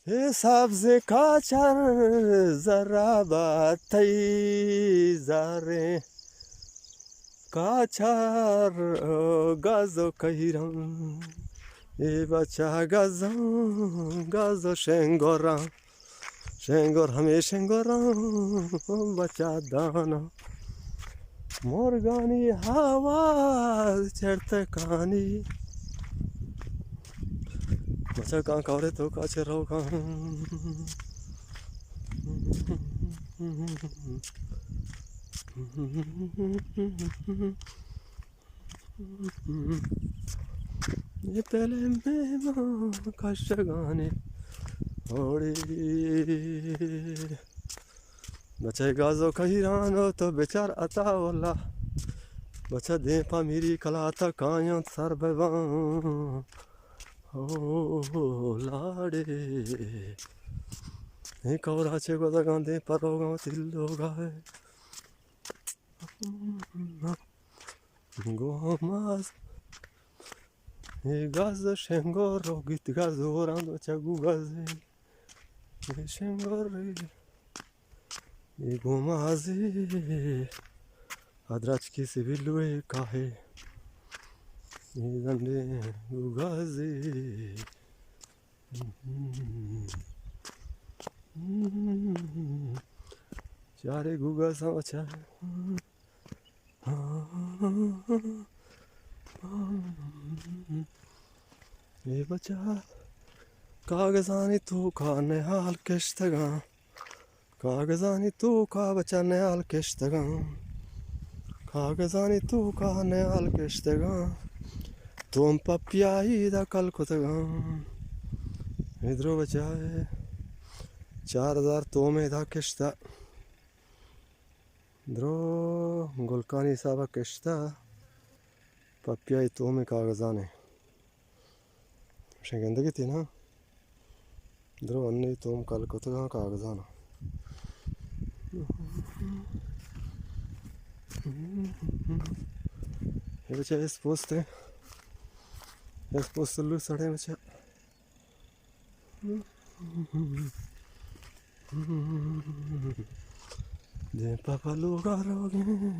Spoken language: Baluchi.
اے سبزیں کاچر زراب ءَ تئی زریں کاچر، گز ءُ کہیراں، اے بچا گزاں، گز ءُ شنگراں، شنگر ہمے شنگراں، بچا داناں۔ مرگانی آواز چرتکانی۔ بچا کاں کورے توکا چہ روگاں۔ اے پہلے مہمان کشگانی ہوڑی۔ بچہ گازو کہیرانو تو بچار عطا واللہ۔ بچہ دیم پہ میری کلاتا کایاں سر بباں۔ او لاڑے۔ اے کورا چہ گوزگاں دیم پہ روگاں تلوگا ہے۔ گوماز۔ اے گاز شنگور رو گیت گاز زوراں دو چگو گازے۔ اے شنگور ری۔ اے گومازے۔ ادراچ کی سویلوے کاہے۔ اے زنڈے گو گازے۔ چارے گوگا سمچا۔ اے بچا کاغذانی توکا نہال کشتگاں۔ کاغذانی توکا بچا نہال کشتگاں۔ کاغذانی توکا نہال کشتگاں۔ توم پپیائی دا کل کتگاں۔ اے درو بچا اے چار ہزار تومے دا کشتا۔ درو گلکانی حسابا کشتا۔ پپیائی تومے کاغذانے۔ شنگندگی تھی نا۔ درو انی توم کل کتگاں کاغذانا۔ اے بچا اس پوستے۔ اس پوست لو سڑے بچا۔ دیم پہ پلوگا روگیں۔